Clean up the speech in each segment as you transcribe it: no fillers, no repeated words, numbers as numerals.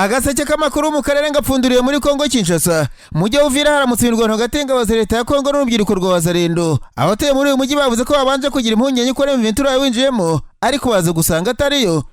Agaseke k'amakuru mu karere ngapfunduriye muri Kongo Kinshasa. Mujyi wa Uvira haramutse imirwano hagati y'ingabo za leta ya Kongo n'urubyiruko rwa Wazalendo. Abatuye muri uyu mujyi bavuze ko babanje kugira impungenge ko M23 yawinjiyemo, ariko baza gusanga atariyo.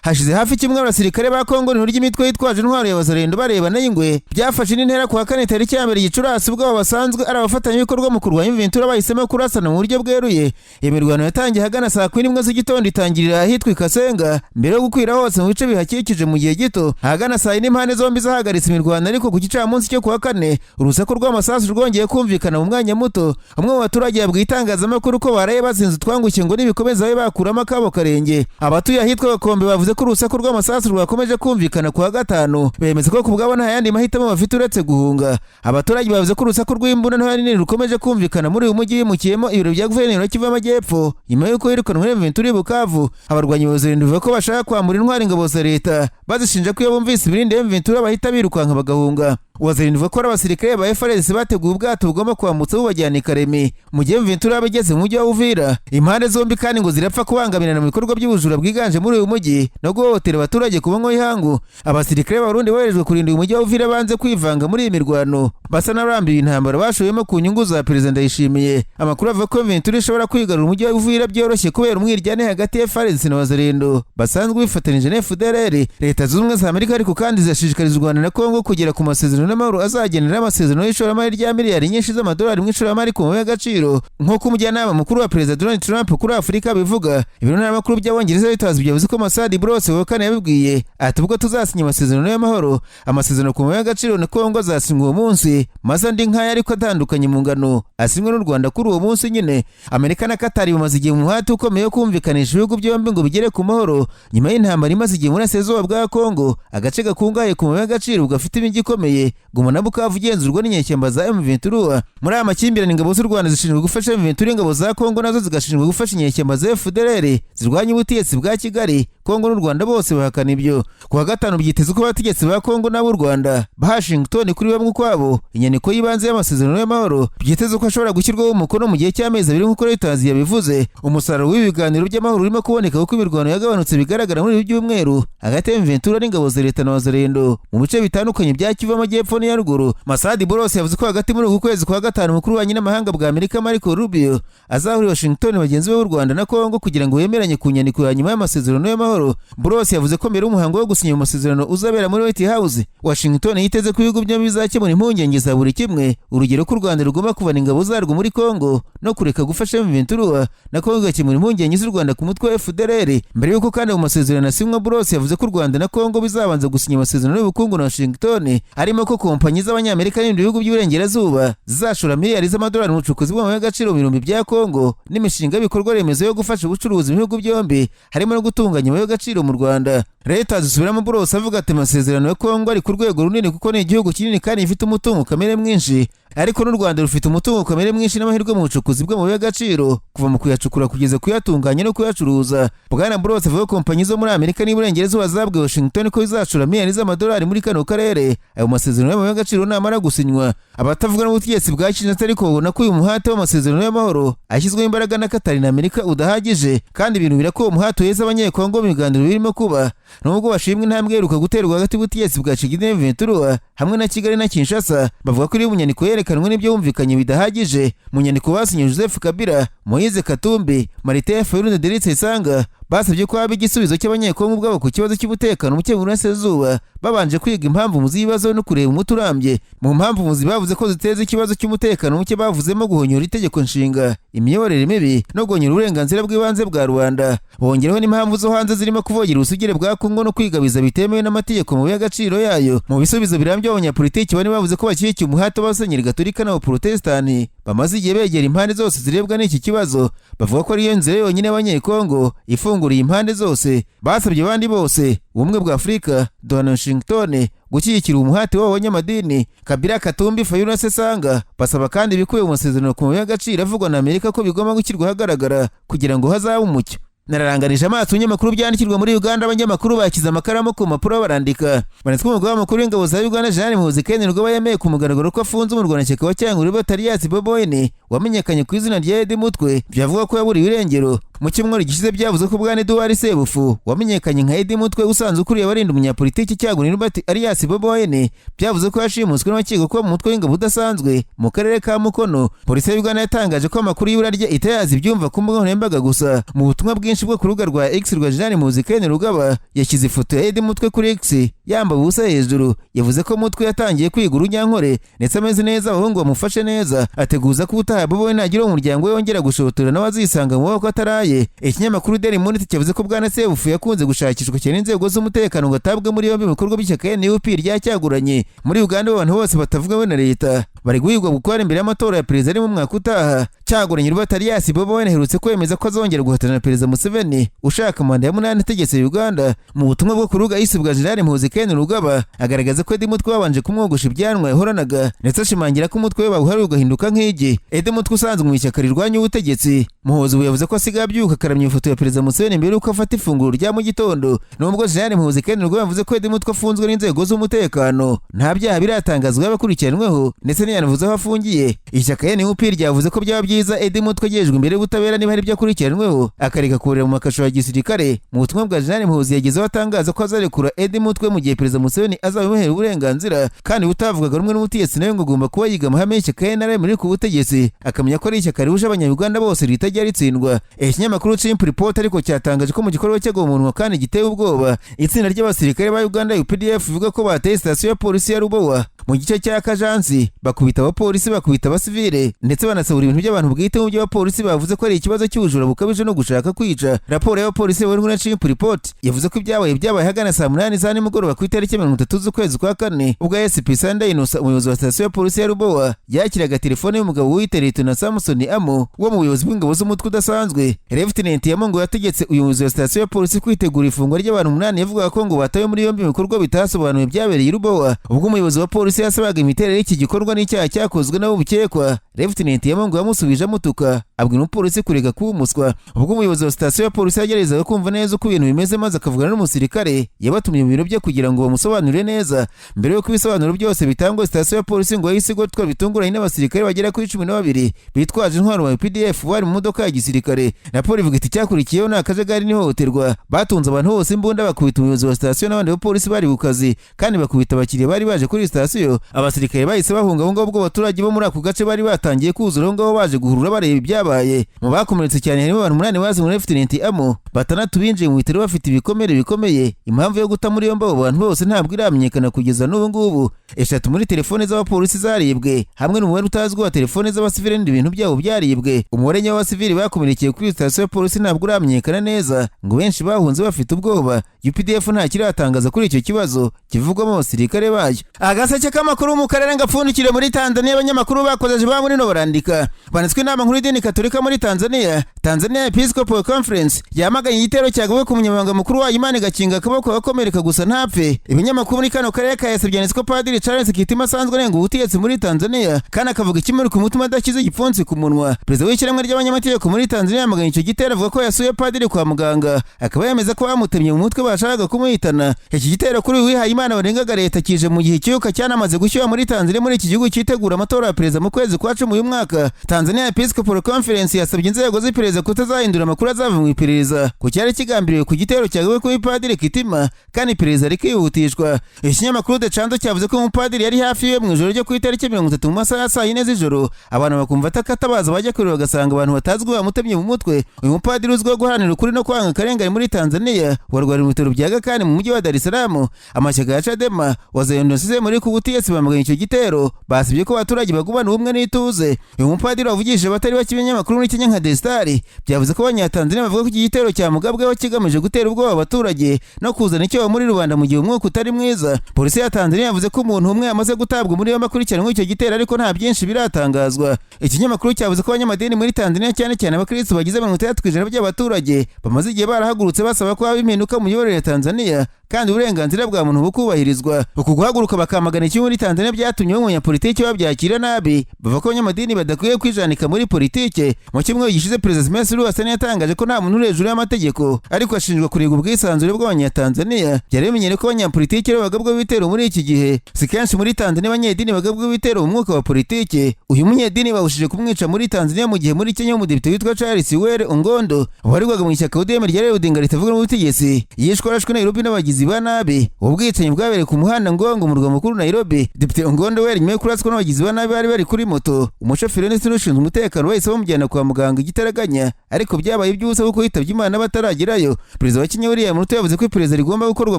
Hashize hafi kimwe abasirikare ba Kongo n'ihuriro ry'imitwe yitwaje intwaro ya Wazalendo barebana y'ingwe. Byafashe n'intera ku wa kane tariki ya 1 Gicurasi, ubwo abo basanzwe ari abafatanyabikorwa mu kurwanya M23 bahisemo kurasana mu buryo bweruye. Iyo mirwano yatangiye ahagana saa 11 z'igitondo, itangirira ahitwa Ikasenga mbere yo gukwira hose mu bice bihakikije mu gihe gito. Ahagana saa 4 impande zombi zahagaritse imirwano, ariko ku gicamunsi cyo ku wa kane urusaku rw'amasasu rwongeye kumvikana mu mwanya muto. Umwe mu baturage yabwiye itangazamakuru ko baraye bazinze utwangushye ngo nibikomeza babe bakuramo akabo karenge. Abatuye ahitwa Gakombe bavuze ko urusaku rw'amasasu rwakomeje kumvikana ku wa gatanu, bemeza ko ku bwabo nta yandi mahitamo bafite uretse guhunga. Abaturage bavuze ko urusaku rw'imbunda ntoya nini rukomeje kumvikana muri uyu mujyi wimukiyemo ibiro bya guverineri wa Kivu y'Amajyepfo nyuma y'uko yirukanwe M23 i Bukavu. Abarwanyi ba bavuga ko bashaka kwambura intwaro ingabo za leta, bazishinja ko iyo bumvise ibirindi M23 bahita birukanka bagahunga. Wazalendo ivuga ko ari abasirikare ba FARDC bateguye ubwato bugomba kwambutsa bubajyana i Kalemi mu gihe M23 yaba igeze mu mujyi wa Uvira. Impande zombi kandi ngo zirapfa kubangamirana mu bikorwa by'ubujura bwiganje muri uyu mujyi no guhohotera abaturage ku manywa y'ihangu. Abasirikare b'Abarundi boherejwe kurinda uyu mujyi wa Uvira banze kwivanga muri iyi mirwano, basa n'abarambiwe intambara bashoyemo ku nyungu za Perezida Ndayishimiye. Amakuru avuga ko M23 ishobora kwigarura umujyi wa Uvira byoroshye kubera umwiryane hagati ya FARDC na Wazalendo basanzwe bifatanije na FDLR. Leta Zunze Ubumwe za Amerika ariko kandi zirashishikariza u Rwanda na Kongo kugera ku masezerano n'amahoro azagenera amasezerano y'ishoramari rya miliyari nyinshi z'amadolari mu ishoramari ku mabuye y'agaciro, nk'uko umujyanama mukuru wa Perezida Donald Trump kuri Afurika bivuga. Ibiro ntaramakuru by'Abongereza Reuters byavuze ko Massad Boulos wa kane yabibwiye ati: "Ubwo tuzasinya amasezerano y'amahoro, amasezerano ku mabuye y'agaciro na Kongo azasinywa uwo munsi, maze andi nk'aya ariko atandukanye mu ngano asinywe n'u Rwanda kuri uwo munsi nyine." Amerika na Katari bamaze igihe mu muhati ukomeye wo kumvikanisha ibihugu byombi ngo bigere ku mahoro nyuma y'intambara imaze igihe mu burasirazuba bwa Kongo, agace gakungahaye ku mabuye y'agaciro gafite imijyi ikomeye Goma na Bukavu igenzurwa n'inyeshyamba za M23. Muri aya makimbirane, ingabo z'u Rwanda zishinzwe gufasha M23, ingabo za Kongo nazo zigashinzwe gufasha inyeshyamba za FDLR zirwanya ubutegetsi bwa Kigali. Kongo n'u Rwanda bose bahakana ibyo. Ku wa gatanu byitezwe ko abategetsi ba Kongo n'ab'u Rwanda ba Washington kuri bamwe ukwabo inyandiko y'ibanze y'amasezerano y'amahoro, byitezwe ko ashobora gushyirwaho umukono mu gihe cy'amezi 2 nk'uko Reuters yabivuze. Umusaruro w'ibi biganiro by'amahoro urimo kuboneka kuko imirwano yagabanutse bigaragara muri ibi byumweru hagati ya M23 n'ingabo za leta na Wazalendo mu bice bitandukanye bya Kivu Amajyepfo n'iya ruguru. Massad Boulos yavuze ko hagati muri uku kwezi kwa gatanu umukuru w'ububanyi n'amahanga bwa Amerika Marco Rubio azahurira Washington bagenzi be b'u Rwanda na Kongo kugira ngo bemeranye ku nyandiko ya nyuma y'amasezerano y'amahoro. Boulos yavuze ko mbere y'umuhango wo gusinya amasezerano uzabera muri White House, Washington yiteze ko ibihugu byombi bizakemura impungenge za buri kimwe, urugero ko u Rwanda rugomba kuvana ingabo zarwo muri Kongo no kureka gufasha M23, na Kongo igakemura impungenge z'u Rwanda ku mutwe wa FDLR. Mbere y'uko kandi mu masezerano asinywa, Boulos yavuze ko u Rwanda na Kongo bizabanza gusinya amasezerano y'ubukungu na Washington, arimo ko kompanyi z'Abanyamerika n'ibindi bihugu by'Iburengerazuba zizashora miliyari z'amadolari mu bucukuzi bw'amabuye y'agaciro mu birombe bya Kongo n'imishinga y'ibikorwa remezo yo gufasha ubucuruzi mu bihugu byombi, harimo no gutunganya amabuye y'agaciro mu Rwanda. Leta zisubiramo Boulos avuga ati: "Amasezerano ya Kongo ari ku rwego runini kuko ni igihugu kinini kandi gifite umutungo kamere mwinshi, ariko n'u Rwanda rufite umutungo kamere mwinshi n'amahirwe mu bucukuzi bw'amabuye y'agaciro, kuva mu kuyacukura kugeza kuyatunganya no kuyacuruza." Bwana Boulos avuga ko kompanyi zo muri Amerika n'Iburengerazuba zabwiye Washington ko bizashora miliyari z'amadolari muri kano karere ayo masezerano y'amabuye y'agaciro namara gusinywa. Abatavuga n'ubutegetsi bwa Kinshasa ariko babona ko uyu muhate w'amasezerano y'amahoro ashyizweho imbaraga na Katari na Amerika udahagije, kandi ibintu birako uwo muhate uheza Abanyekongo mu biganiro birimo kuba. Nubwo bashimwa intambwe iheruka guterwa hagati y'ubutegetsi bwa Tshisekedi M23 hamwe na Kigali na Kinshasa, bavuga ko iri mu nyandiko yerekanwe n'ibyo bumvikanye bidahagije. Mu nyandiko basinye, Joseph Kabila, Moise Katumbi, Martin Fayulu na Delly Sesanga basabye ko haba igisubizo cy'Abanyekongo ubwabo ku kibazo cy'umutekano muke mu burasirazuba, babanje kwiga impamvu muzi y'ibibazo no kureba umuti urambye. Mu mpamvu muzi bavuze ko ziteza ikibazo cy'umutekano muke bavuzemo guhonyora itegeko nshinga, imiyoborere mibi no guhonyora uburenganzira bw'ibanze bwa rubanda. Bongeraho n'impamvu zo hanze zirimo kuvogera ubusugire bwa Kongo no kwigabiza bitemewe n'amategeko mu y'agaciro yayo. Mu bisubizo birambye, abanyapolitiki bane bavuze ko bashyigikiye umuhate w'abasenyeri gatolika n'abaporotesitanti bamaze igihe begera impande zose zirebwa n'iki kibazo, bavuga ko ariyo nzira yonyine y'Abanyekongo ifunguriye impande zose. Basabye abandi bose, Ubumwe bwa Afurika, Doha na Washington, gushyigikira umuhate w'abo banyamadini Kabila, Katumbi, Fayulu na Sesanga. Basaba kandi ibikubiye mu masezerano ku mabuye y'agaciro avugwa na Amerika ko bigomba gushyirwa ahagaragara kugira ngo hazabe umucyo. Nararanganije amaso ibinyamakuru byandikirwa muri Uganda, abanyamakuru bashyize amakaramu ku mpapuro barandika. Banditswe umugaba mukuru w'ingabo za Uganda, Jenerali Muhoozi Kainerugaba, yemeye ku mugaragaro ko afunze umurwanashyaka wa Cyangwa Batarias Bobi Wine. Wamenyekanye ku izina rya Eddie Mutwe, byavuga ko yaburiwe irengero. Mu cyumweru gishize byavuze ko bwana Edouard Sebufu wamenyekanye nka Eddie Mutwe, usanzwe ukuriye abarinda umunyapolitiki Kyagulanyi Robert alias Bobi Wine, byavuze ko yashimuswe n'abakekwa kuba mu mutwe w'ingabo udasanzwe mu karere ka Mukono. Polisi ya Uganda yatangaje ko amakuru y'ibura rye itayazi, ibyumva ku mbuga nkoranyambaga gusa. Mu butumwa bwinshi bwo ku rubuga rwa X rwa Jenerali Muhoozi Kainerugaba, yashyize ifoto ya Eddie Mutwe kuri X yambaye ubusa hejuru. Yavuze ko Mutwe yatangiye kwiga urunyankore ndetse ameze neza, abahungu bamufashe neza. Ateguza ko ubutaha Bobi Wine nagira umuryango we wongera gushotora, nawe azisanga mu maboko ataraye. Ikinyamakuru Daily Monitor cyavuze ko bwana Sebufu yakunze gushakishwa cyane n'inzego z'umutekano ngo atabwe muri yombi mu bikorwa by'ishyaka NUP rya Kyagulanyi. Muri Uganda, abantu bose batavuga we na leta bari guhigwa gukora imbere y'amatora ya perezida ari mu mwaka utaha. Kyagulanyi Robert alias Bobi Wine aherutse kwemeza ko azongera guhatana na Perezida Museveni ushaka manda ya 8 ategetse Uganda. Mu butumwa bwo ku rubuga X bwa Jenerali Muhoozi Kainerugaba, agaragaza ko Eddie Mutwe babanje kumwogosha ibyanwa yahoranaga, ndetse ashimangira ko umutwe we bawuhariwe ugahinduka nk'igi. Eddie Mutwe usanzwe mu ishyaka rirwanya ubutegetsi, Muhoozi ubu yavuze ko asigaye abyuka akaramya ifoto ya Perezida Museveni mbere y'uko afata ifunguro rya mu gitondo. Nubwo Jenerali Muhoozi Kainerugaba yavuze ko Eddie Mutwe afunzwe n'inzego z'umutekano, nta byaha biratangazwa y'abakurikiranweho, ndetse ntiyanavuze aho afungiye. Ishyaka NUP ryavuze ko byaba byiza Eddie Mutwe agejejwe imbere y'ubutabera niba hari ibyo akurikiranweho, akareka kurera mu makasho ya gisirikare. Mu butumwa bwa Jenerali Muhoozi yagezeho atangaza ko azarekura Eddie Mutwe mu gihe Perezida Museveni azabimuhera uburenganzira, kandi utavugaga rumwe n'ubutegetsi nawe ngo agomba kuba yiga amahame y'ishyaka NRM riri ku butegetsi, akamenya ko ari ishyaka rihuje Abanyarwanda bose ritajya ritsindwa. Ikinyamakuru Chimp Report ariko cyatangaje ko mu gikorwa cy'agahomamunwa kandi giteye ubwoba, itsinda ry'abasirikare ba Uganda UPDF bivuga ko bateye sitasiyo ya polisi ya Rubowa mu gice cya Kajansi, bakubita abapolisi, bakubita abasivile, ndetse banasahura ibintu by'abantu bwite, mu byo abapolisi bavuze ko ari ikibazo cy'ubujura bukabije no gushaka kwica. Raporo y'abapolisi yabaye na Chimp Report yavuze ko ibyabaye byabaye ahagana saa 8 za nimugoroba ku itariki 30 z'ukwezi kwa kane, ubwo SP Sunday Innocent, umuyobozi wa sitasiyo ya polisi ya Rubowa, yakiraga telefone y'umugabo wiyita Lieutenant Samson Amo wo mu buyobozi bw'ingabo z'umutwe udasanzwe. Lieutenant Amo ngo yategetse uyu muyobozi wa sitasiyo ya polisi kwitegura ifungwa ry'abantu 8 yavugaga ko ngo batawe muri yombi mu bikorwa bitasobanuwe byabereye i Rubowa. Ubwo umuyobozi wa polisi yasabaga imiterere y'iki gikorwa n'icyaha cyakozwe nabo bukekwa, Lieutenant Amo ngo yamusubije amutuka, abwira umupolisi kureka kuba umuswa. Ubwo umuyobozi wa sitasiyo ya polisi yageragezaga kumva neza uko ibintu bimeze, maze akavugana n'umusirikare yabatumye mu biro bye kugira ngo bamusobanurire neza. Mbere y'uko ibisobanuro byose bitangwa, sitasiyo ya polisi ngo yahise igotwa bitunguranye n'abasirikare bagera kuri 12 bitwaje intwaro ba UPDF bari mu modoka ya gisirikare. Raporo ivuga iti: "Icyakurikiyeho ni akajagari n'ihohoterwa. Batunze abantu bose imbunda, bakubita umuyobozi wa sitasiyo n'abandi bapolisi bari ku kazi, kandi bakubita abakiriya bari baje kuri sitasiyo. Abasirikare bahise bahunga aho ngaho ubwo abaturage bo muri ako gace bari batangiye kuzura aho ngaho baje guhurura bareba ibyabaye. Mu bakomeretse cyane harimo abantu 8 bazwi muri Lieutenant Amo, batandatu binjiye mu bitaro bafite ibikomere bikomeye. Impamvu yo guta muri yombi abo bantu bose ntabwo iramenyekana kugeza n'ubu ngubu. Eshatu muri telefone z'abapolisi zaribwe, hamwe n'umubare utazwi wa telefone z'abasivili n'ibindi bintu byabo byaribwe. Umubare nyawo w'abasivili bakomerekeye kuri sitasiyo ya polisi ntabwo uramenyekana neza, ngo benshi bahunze bafite ubwoba. UPDF nta kiratangaza kuri icyo kibazo kivugwamo abasirikare bayo." Agaseke k'amakuru mu karere gapfundikire muri Tanzania, abanyamakuru bakozeje ba muri no barandika banditswe. Inama nkuru y'idini Katolika muri Tanzania, Tanzania Episcopal Conference, yamaganye igitero cyagabwe ku munyamabanga mukuru wayo, Imana igakinga akaboko agakomereka gusa ntapfe. Ibinyamakuru muri kano karere ka byanditse ko Padiri Charles Kitima asanzwe arenga ubutegetsi muri Tanzania, kandi akavuga ikimuri ku mutima adashyize igipfunsi ku munwa. Perezida w'ishyirahamwe ry'abanyamategeko muri Tanzania yamaganye icyo gitero, avuga ko yasuye padiri kwa muganga, akaba yemeza ko bamutemye mu mutwe bashakaga kumuhitana. Iki gitero kuri uyu wihaye Imana barengaga leta kije mu gihe icyuka cyanamaze gushyuha muri Tanzania, muri iki gihugu cyitegura amatora ya perezida mu kwezi kwa 10 uyu mwaka. Tanzania Episcopal Conference yasabye inzego z'iperereza kutazahindura amakuru azava mu iperereza ku cyari kigambiriwe ku gitero cyagawe kuri padiri Kitima, kandi iperereza rikihutishwa. Ikinyamakuru The Chanzo cyavuze ko umupadiri yari hafi ye mu ijoro ryo ku itariki 30 mu masaha ya saa 4 z'ijoro, abantu bakumva atakatabaza, bajya kureba bagasanga abantu batazwi bamutemye mu mutwe. Uyu mupadiri uzwiho guharanira ukuri no kwanga akarengane muri Tanzania warwariye mu bitaro bya Aga Khan mu mujyi wa Dar es Salaam. Amashyaka ya Chadema, Wazalendo, muri ku butegetsi bamaganye icyo gitero, basibye ko abaturage bagumana ubumwe n'ituze. Uyu mupadiri wavugishije abatari bake ibinyamakuru muri Kenya nka The Star byavuze ko Abanyatanzania bavuga ko iki gitero cya mugabweho kigamije gutera ubwoba abaturage no kuzana icyoba muri rubanda mu gihe umwuka utari mwiza. Polisi ya Tanzania yavuze ko umuntu umwe yamaze gutabwa muri yombi akurikiranweho icyo gitero, ariko nta byinshi biratangazwa. Ikinyamakuru cyavuze ko abanyamadini muri Tanzania, cyane cyane abakirisitu bagize 60% by'abaturage, bamaze igihe barahagurutse basaba ko haba impinduka mu miyoborere ya Tanzania. Kandi uburenganzira bwa muntu bukubahirizwa. Uku guhaguruka bakamagana iki muri Tanzania byatumye bamwe mu banyapolitiki babyakira nabi, bavuga ko abanyamadini badakwiye kwijanika muri politike. Mu cyumweru gishize, Perezida Samia Suluhu Hassan yatangaje ko nta muntu uri hejuru y'amategeko, ariko ashinjwa kurega ubwisanzure bw'Abanyatanzania. Byari bimenyereye ko abanyapolitiki aribo bagabwa ibitero muri iki gihe. Si kenshi muri Tanzania abanyedini bagabwa ibitero mu mwuka wa politike. Uyu munyedini bahushije kumwica muri Tanzania, mu gihe muri Kenya umudepite witwa Charles Were Ongondo waregwaga mu ishyaka ODM rya Raila Odinga ritavuga n'ubutegetsi yishwe arashwe Nairobi n'abagizi ba nabi. Ubwicanyi bwabereye ku muhanda Ngong, umurwa mukuru Nairobi. Depite Ongondo Were, nyuma yo kuraswa n'abagizi ba nabi bari kuri moto, umushoferi ndetse n'ushinzwe umutekano bahise bamujyana kwa muganga igitaraganya, ariko byabaye iby'ubusa kuko yitabye Imana bataragerayo. Perezida wa Kenya William Ruto yavuze ko iperereza rigomba gukorwa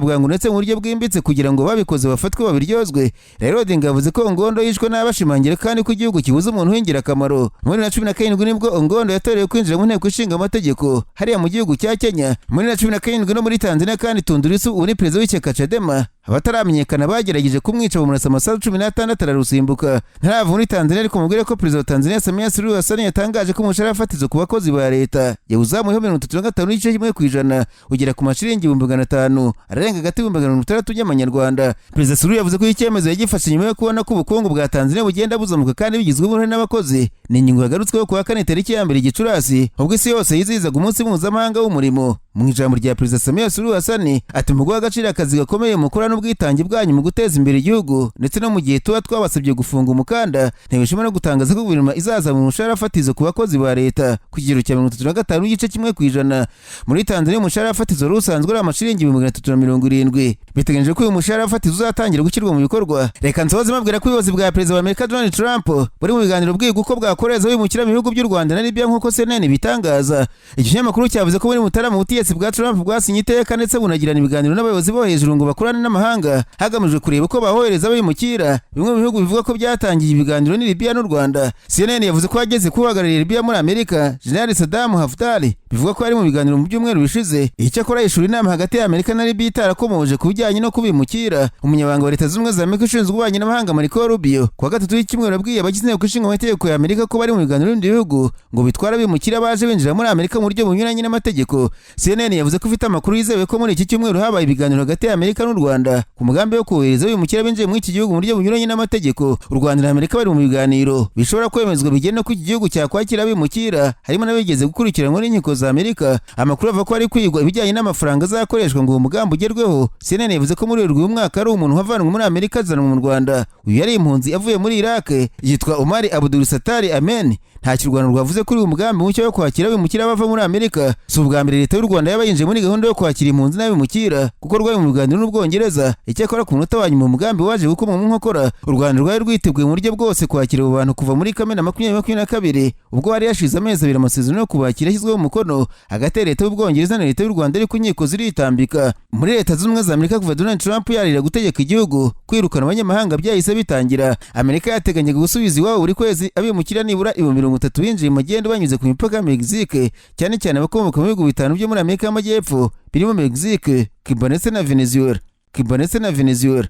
bwangu ndetse mu buryo bwimbitse kugira ngo babikoze bafatwe babiryozwe. Rero Odinga yavuze ko Ongondo yishwe n'abashimangira kandi ko igihugu kibuze umuntu w'ingirakamaro. Muri 2017 nibwo Ongondo yatorewe kwinjira mu nteko ishinga amategeko hariya mu gihugu cya Kenya. Muri 2017 no muri Tanzania kandi, Tundu Lissu ubu ni perezida w'ishyaka Chadema, abataramenyekana bagerageje kumwica bamurasa amasasu 16 ararusimbuka. Ntarava muri Tanzania, ariko mubwire ko perezida wa Tanzania Samia Suluhu Hassan yatangaje ko umushahara fatizo ku bakozi ba leta yawuzamuyeho 35.1% ugera ku mashiringi 500,000 ararenga hagati 600,000 by'amanyarwanda. Perezida Suluhu yavuze ko iki cyemezo yagifashe nyuma yo kubona ko ubukungu bwa Tanzania bugenda buzamuka kandi bigizwemo uruhare n'abakozi. Ni ingingo yagarutsweho kuwa kane tariki ya 1 Gicurasi, ubwo isi yose yizihizaga umunsi mpuzamahanga w'umurimo. Mu ijambo rya Perezida Samia Suluhu Hassan ati: "Mu guha agaciro akazi gakomeye mukora n'ubwitange bwanyu mu guteza imbere igihugu, ndetse no mu gihe tuba twabasabye gufunga umukanda, ntibishima no gutangaza ko guverinoma izazamura umushahara fatizo ku bakozi ba leta ku kigero cya 35.1%." Muri Tanzania umushahara fatizo wari usanzwe ari amashiringi 370,000. Biteganyijwe ko uyu mushahara fatizo uzatangira gushyirwa mu bikorwa. Reka nsoze mbabwira ko ubuyobozi bwa Perezida wa Amerika Donald Trump buri mu biganiro bwiga uko bwakoreza abimukira mu bihugu by'u Rwanda na Libya, nk'uko CNN bitangaza. Iki kinyamakuru cyavuze ko muri Mutarama ubutegetsi bwa Trump bwasinye iteka ndetse bunagirana ibiganiro n'abayobozi bo hejuru ngo bakorane n'amahanga hagamijwe kureba uko bahohereza abimukira. Bimwe mu bihugu bivuga ko byatangiye ibiganiro ni Libya n'u Rwanda. CNN yavuze ko yageze kubahagarariye Libya muri Amerika, General Saddam Haftar, bivuga ko ari mu biganiro mu byumweru bishize. Icyakora yishura inama hagati ya Amerika na Libya itarakomoje ku bijyanye no kubimukira. Umunyamabanga wa Leta Zunze Ubumwe za Amerika ushinzwe ububanyi n'amahanga Marco Rubio kuwa gatatu w'icyumweru yabwiye abagize inteko ishinga amategeko ya Amerika ko bari mu biganiro n'ibindi bihugu ngo bitwara abimukira baje binjira muri Amerika mu buryo bunyuranye n'amategeko. CNN yavuze ko ifite amakuru yizewe ko muri iki cyumweru habaye ibiganiro hagati ya Amerika n'u Rwanda ku mugambi wo kohereza abimukira binjiye muri iki gihugu mu buryo bunyuranye n'amategeko. U Rwanda na Amerika bari mu biganiro bishobora kwemezwa bigena ko iki gihugu cyakwakira abimukira, harimo n'abigeze gukurikiranwa n'inkiko za Amerika. Amakuru avuga ko hari kwigwa ibijyanye n'amafaranga azakoreshwa ngo uwo mugambi ugerweho. CNN yavuze ko muri uyu mwaka ari umuntu wavanwe muri Amerika azanwa mu Rwanda. Uyu yari impunzi avuye muri Iraq, yitwa Omar Abdul Satari Amen. Nta cyo u Rwanda rwavuze kuri uyu mugambi mushya wo kwakira abimukira bava muri Amerika. Si ubwa mbere leta y'u Rwanda yaba yinjiye muri gahunda yo kwakira impunzi n'abimukira, kuko rwari mu biganiro n'Ubwongereza. Icyakora ku munota wa nyuma umugambi waje gukomwa mu nkokora. U Rwanda rwari rwiteguye mu buryo bwose kwakira abo bantu kuva muri Kamena 2022, ubwo hari hashize amezi 2 amasezerano yo kubakira yashyizweho umukono hagati ya leta y'Ubwongereza na leta y'u Rwanda, ariko inkiko ziritambika. Muri Leta Zunze Ubumwe za Amerika, kuva Donald Trump yarira gutegeka igihugu, kwirukana abanyamahanga byahise bitangira. Amerika yateganyaga gusubiza iwabo buri kwezi abimukira nibura 30,000 binjiye mu magendo banyuze ku mipaka ya Mexique, cyane cyane abakomoka mu bihugu bitanu byo muri Amerika y'Amajyepfo birimo Mexique, Cuba ndetse na Venezuela. Cuba ndetse na Venezuela.